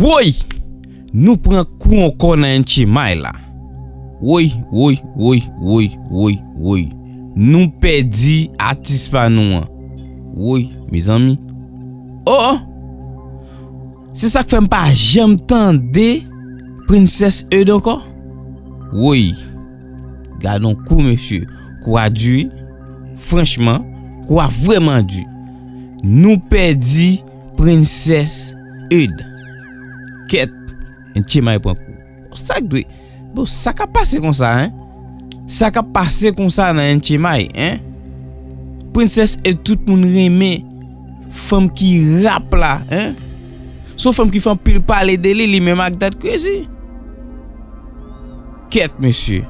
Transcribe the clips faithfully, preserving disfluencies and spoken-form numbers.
Woy! Nou pran kou ankò nan N H M I la. Woy, woy, woy, woy, woy, woy. Nou pèdi atis pa nou an. Woy, mezanmi. Oh, oh! Se sa k fè m pa janm tande Princess Eud ankò. Woy! Gad on kou, mesye. Kou a di wi. Franchman, kou a vrèman di. Nou pèdi Princess Eud. Kèt, N H M I pran kou. Sa k dwe? Bon, sa k ap pase konsa, en? Sa k ap pase konsa nan N H M I, en? Princess Eud, tout moun renmen fanm ki rap la, en? Se yon fanm ki fè anpil pale de li, li menm ak Dat Crazy. Kèt, mesye.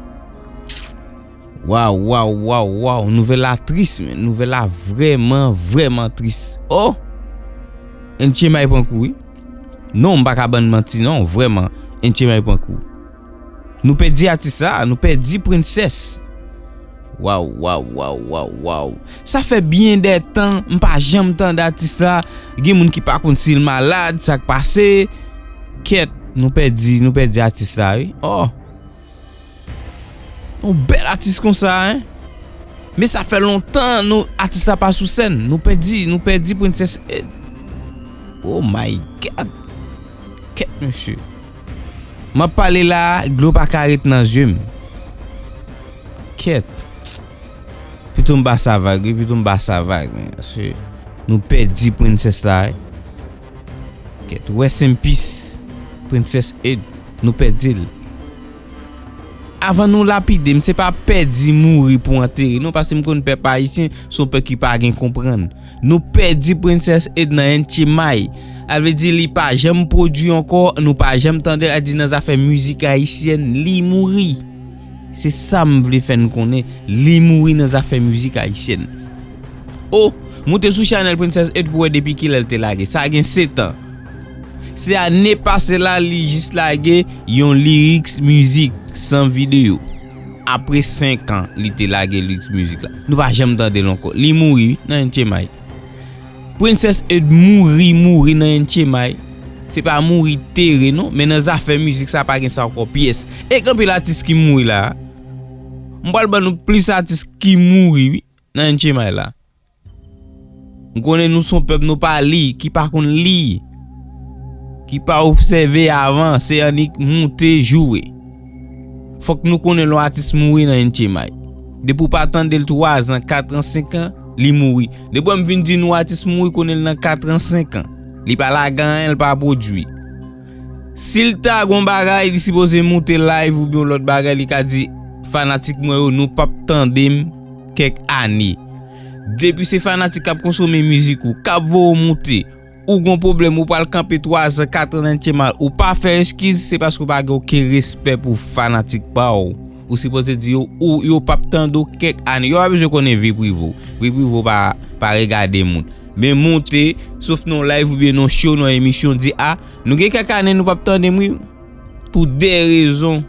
Waw, waw, waw, waw. Nouvèl la tris, men. Nouvèl la vrèman, vrèman tris. Oh! N H M I pran kou, wi. Non, m pa ka ban n manti, non. Vrèman, N H M I pran kou. Nou pèdi atis la, nou pèdi Princess. Waw, waw, waw, waw, waw. Sa fè byen dè tan, m pa janm tande atis la. Gen moun ki pa konn si l malad, sa k pase. Kèt, nou pèdi, nou pèdi atis la, wi. Oh! Yon bèl atis konsa, en. Men sa fè lontan nou atis la pa sou sèn. Nou pèdi, nou pèdi Princess Eud. Oh my God. Kèt, mesye. M ap pale la, dlo pa ka ret nan zye m. Kèt. Pito m ba sa vag, wi, pito m ba sa vag, men, paske nou pèdi Princess la, wi. Kèt, rest in peace, Princess Eud, nou pèdi l. Avan nou lapide m, se pa pèdi mouri pou antere, non, paske m konn pèp ayisyen, se yon pèp ki pa gen konprann. Nou pèdi Princess Eud nan N H M I. Sa vle di li pa janm pwodui ankò, nou pa janm tande l, sa di nan zafè mizik ayisyèn, li mouri. Se sa m vle fè n konnen, li mouri nan zafè mizik ayisyèn. O, moute sou chanèl Princess Eud pou wè depi kilè l te lage. Sa gen sèt an. Se ane pase la, li jis lage yon lyrics mizik san videyo. Apre senk an, li te lage lyrics mizik la. Nou pa janm tande l ankò. Li mouri, wi, nan N H M I. Princess Eud mouri, mouri nan N H M I. Se pa mouri tere, non, men nan zafè mizik sa pa gen sa ankò pyès. E gen anpil atis ki mouri la. M pral ban nou plis atis ki mouri, wi, nan N H M I la. M konnen nou se yon pèp nou pa li, ki pa konn li, ki pa obsève avan, se annik moute joure. Fòk nou konnen lè yon atis mouri nan N H M I. Depi w pa tande l twa zan, kat an, senk an, li mouri. Depi w vin di nou atis mouri, konnen l nan kat an, senk an. Li pa lage anyen, li pa pwodui. Si l ta gon bagay, li sipoze moute live oubyen yon lòt bagay, li ka di fanatik mwen yo, nou p ap tande m kèk ane. Depi se fanatik k ap konsome mizik ou, k ap voye w moute, ou gon pwoblèm, ou pral kanpe twa zan, kat an nan N H M I, ou pa fè eskiz, se paske w pa gen okenn respè pou fanatik pa w. Ou sipoze di yo, ou, yo p ap tande w kèk ane. Yo pa bezwen konnen vi prive w. Vi prive w pa, pa regade moun. Men moute, sof nan live oubyen nan show, nan emisyon, di, a, nou gen kèk ane nou p ap tande m, wi. Pou de rezon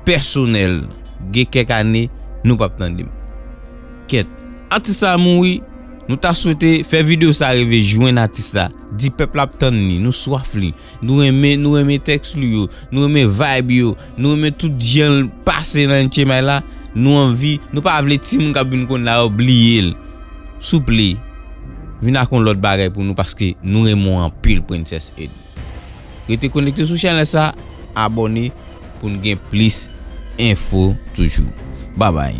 pèsonèl, gen kèk ane nou p ap tande m. Kèt, atis la mouri, nou ta swete fè videyo sa rive jwenn atis la. Di pèp la ap tann li, nou swaf li. Nou renmen, nou renmen tèks li yo, nou renmen vibe yo, nou renmen tout jan l pase nan N H M I la, nou anvi, nou pa vle timoun k ap vin konn la yo bliye l. Souple, vin ak yon lòt bagay pou nou paske nou renmen w anpil, Princess Eud. Rete konekte sou chanèl sa, abòne pou n gen plis enfo toujou. Babay.